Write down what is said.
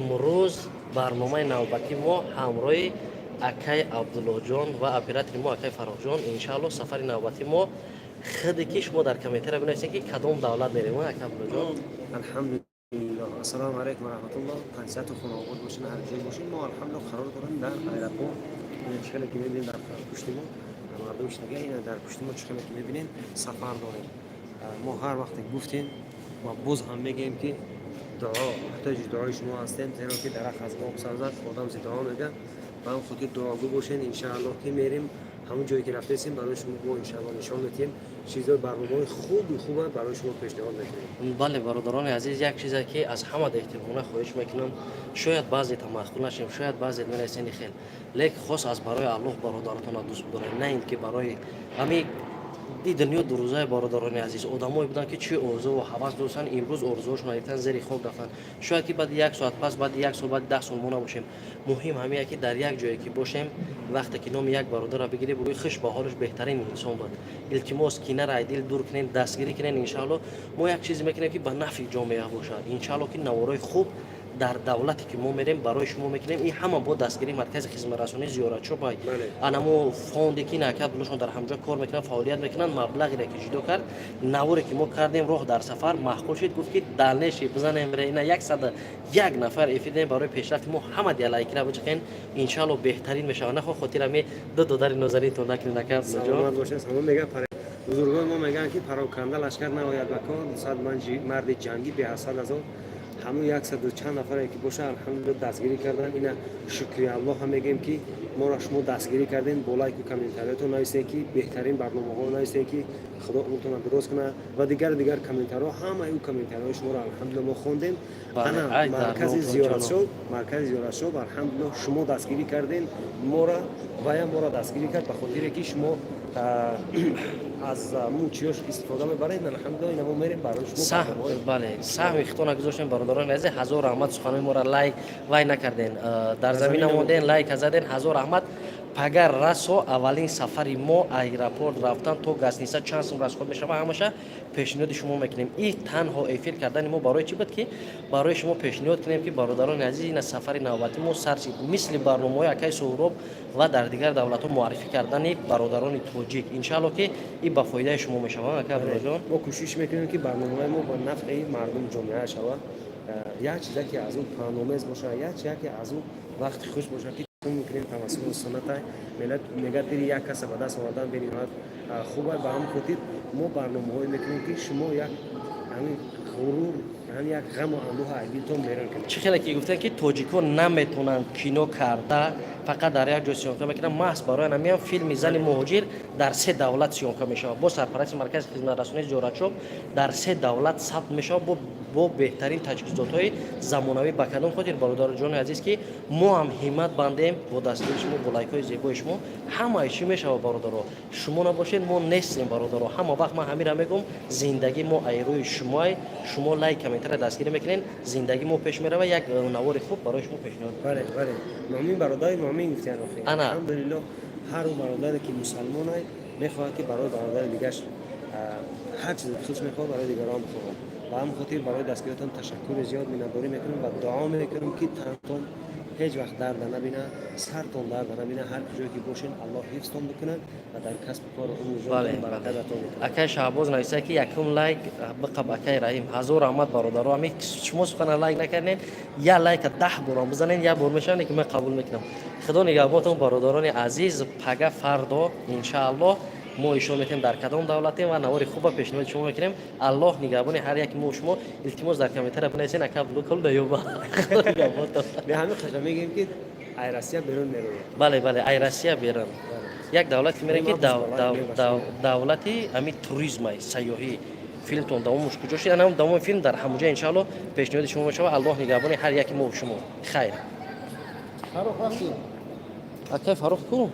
Имрӯз барномаи навбатии мо ҳамроҳи акай Абдуллоҷон ва оператори мо акай Фаррухҷон. Иншаалло, сафари навбатии мо худе ки шумо дар комментария бинависед, ки кадом давлат мерем, ака Абдуллоҷон. Алҳамдулиллоҳ. Ассалому алайкум ва раҳматуллоҳ. Тансиҳату хонобод бошин, ҳар ҷой бошин. Мо, алҳамдулиллоҳ, қарор дорем дар аэропорт. Ина, чӣ хеле ки мебинем, дар пушти мо мардум иштага. Ина, дар пушти мо, чӣ хеле ки мебинем, сафар дорем. Мо ҳар вақте гуфтем ва боз ҳам мегӯем, ки дуо муҳтоҷи дуои шумо ҳастем, зеро ки дарахт аз об сабзад, одам зи дуо мегӯяд. Ба ҳам хотир дуогӯ бошед. Иншааллоҳ, ки мерем, ҳамон ҷое ки рафтаистем, барои шумо мо, иншааллоҳ, нишон медиҳем. Чизҳои, барномаҳои хуби хуба барои шумо пешниҳод мекунем. Бале, бародарони азиз, як чизе ки аз ҳама эҳтиромона хоҳиш мекунам: шояд баъзе тамаххул нашем, шояд баъзе менависени хел, лекин хос аз барои Аллоҳ бародаратонро дӯст бидоред, на ин ки барои ҳами ди дунё дурӯзаи. Бародарони азиз, одамое буданд, ки чӣ орзуву ҳавас доштанд, имрӯз орзуҳошон рафтан, зери хок рафтанд. Шояд ки баъди як соат пас, баъди як сол, баъди 10 сол мо набошем. Муҳим ҳамия, ки дар як ҷое ки бошем, вақте ки номи як бародарро бигирӣ, бугӯи: «Хуш ба ҳолаш, беҳтарин инсон буд». Илтимос, кинаро ай дил дур кунем, дастгирӣ кунем. Иншаалло, мо як чизе мекунем, ки ба нафъи ҷомеа бошад. Иншаалло, ки наворои хуб дар давлате ки мо мерем, барои шумо мекунем. Ин ҳама бо дастгирии маркази хизматрасонии Зиёратшопай, анамо фонде ки нака Абдуллошон дар ҳамҷо кор мекунанд, фаъолият мекунанд, маблағере ки ҷудо кард. Наворе ки мо кардем, «Роҳ дар сафар», маъқул шид, гуфт, ки дальнейший бизанем. Ина, 101 нафар эфир дем. Барои пешрафти мо ҳама дия лайкира бичиқен, иншаалло, беҳтарин мешавад. Нахо хотир ами ду додари нозанинтон накунед, ака Абдуллоҷон. Бошед. Салом. Мегӯяд, бузургони мо мегӯянд, ки пароканда лашкар наояд ба кор, сад марди ҷангӣ беҳасад аз он. Ҳамун яксаду чанд нафаре ки боша, алҳамдулилла, дастгирӣ кардан. Ина, шукри Аллоҳ ҳам мегӯем, ки моро шумо дастгирӣ кардем. Бо лайку комментариятон нависем, ки беҳтарин барномаҳо нависем, ки Худо умртонро дуроз кунад ва дигар дигар комментариҳо. Ҳамаи ӯ комментариҳои шуморо, алҳамдулилла, мо хондем. Ана, маркази Зиёратшоб, маркази Зиёратшоб, алҳамдулилла, шумо дастгирӣ кардем мора вая моро дастгирӣ кард, ба хотире ки шумо аз мун чиёш истифода мебаред. Алҳамдулилла, ина мо мерем барои шумо. Бале, саҳми хитона гузоштем. Бародарони азиз, ҳазор раҳмат. Суханои моро лайк вай накарден, дар замина монден, лайка заден, ҳазор раҳмат. Пагар расо аввалин сафари мо, аэропорт рафтан то гостиница чанд сум расход мешава, ҳамаша пешниҳоди шумо мекунем. И танҳо эфир кардани мо барои чӣ буд? Ки барои шумо пешниҳод кунем, ки, бародарони азиз, ина сафари навбатӣ мо сар шид, мисли барномаҳои акаи Суҳроб ва дар дигар давлатҳо муаррифӣ кардани бародарони тоҷик. Иншаалло, ки и ба фоидаи шумо мешавад, ака Абдуллоҷон. Мо кӯшиш мекунем, ки барномаҳои мо ба нафъи мардум, ҷомеа шавад. Як чизе ки аз ӯ паҳномез бошад, як чизе ки аз ӯ вақти хуш бошад, ки мекунем тавассути сунната. Миллат мегӯяд, дили як каса ба даст овардан бениҳоят хуб аст. Ба ҳамин хотир мо барномаҳое мекунем, ки шумо як ҳамин ғурур, ҳамин як ғаму андӯҳ аз дилтон берун кунед. Чӣ хеле ки гуфтем, ки тоҷикон наметавонанд кино карда, фақат дар як ҷой съёмка мекунанд. Маҳз барои ҳамин филми «Зани муҳоҷир» дар се давлат съёмка мешавад, бо сарпарасти маркази хизматрасонии Зиёратшоп дар се давлат сабт мешавад, бо беҳтарин таҷҳизотҳои замонавӣ. Ба кадом хотир, бародарҷони азиз? Ки мо ҳам ҳиммат бандем. Бо дастгири шумо, бо лайкҳои зебои шумо ҳамаи чӣ мешавад. Бародаро, шумо набошед, мо нестем. Бародаро, ҳама вақт ман ҳамира мегӯм: зиндагӣ мо айрӯи шумоай. Шумо лайк, комментария, дастгирӣ мекунед, зиндагӣ мо пеш мерава. Як навори хуб барои шумо пешниҳод. Бале, муъмин бародари муъмин гуфтиян охи. Ана. Алҳамдулиллоҳ, ҳар он бародаре ки мусалмонай, мехоҳад, ки барои бародари дигаш ҳар чизе худш мехоҳад, барои дигарон бихоҳад. Ба ҳамин хотир барои дастгириятон ташаккури зиёд, миннатдорӣ мекунем ва дуо мекунем, ки тантон ҳеҷ вақт дарда набина, сартон дарда набина. Ҳар куҷое ки бошен, Аллоҳ ҳифзтон бикунад ва дар касбу кору умри баракат ато бикунад. Акай Шаҳбоз нависта, ки якум лайк биқаб, акай Раҳим. Ҳазор раҳмат, бародаро. Ами шумо сухана лайк накарден, я лайка 10 борам бизанен, як бор мешавад, ки ман қабул мекунам. Худо нигаҳбонтон, бародарони азиз. Пага фардо, иншааллоҳ, мо ишон метем, дар кадом давлатем ва навори хуба пешниҳоди шумо мекунем. Аллоҳ нигаҳбони ҳар яки мо шумо. Илтимос, дар комментария бинависен, ака Абдулло даёба. Худо нигаҳбонтон. Бе ҳамин қаша мегӯем, ки ай Россия берун мерояд. Бале, ай Россия берун як давлате мерем, ки давлати ҳамин туризмай, сайёҳӣ. Филмтон давомуш куҷо шуд? Анам давоми филм дар ҳамуҷа, иншаалло, пешниҳоди шумо мешавад. Аллоҳ нигаҳбони ҳар яки мо шумо. Хайр, акай Фарух ку.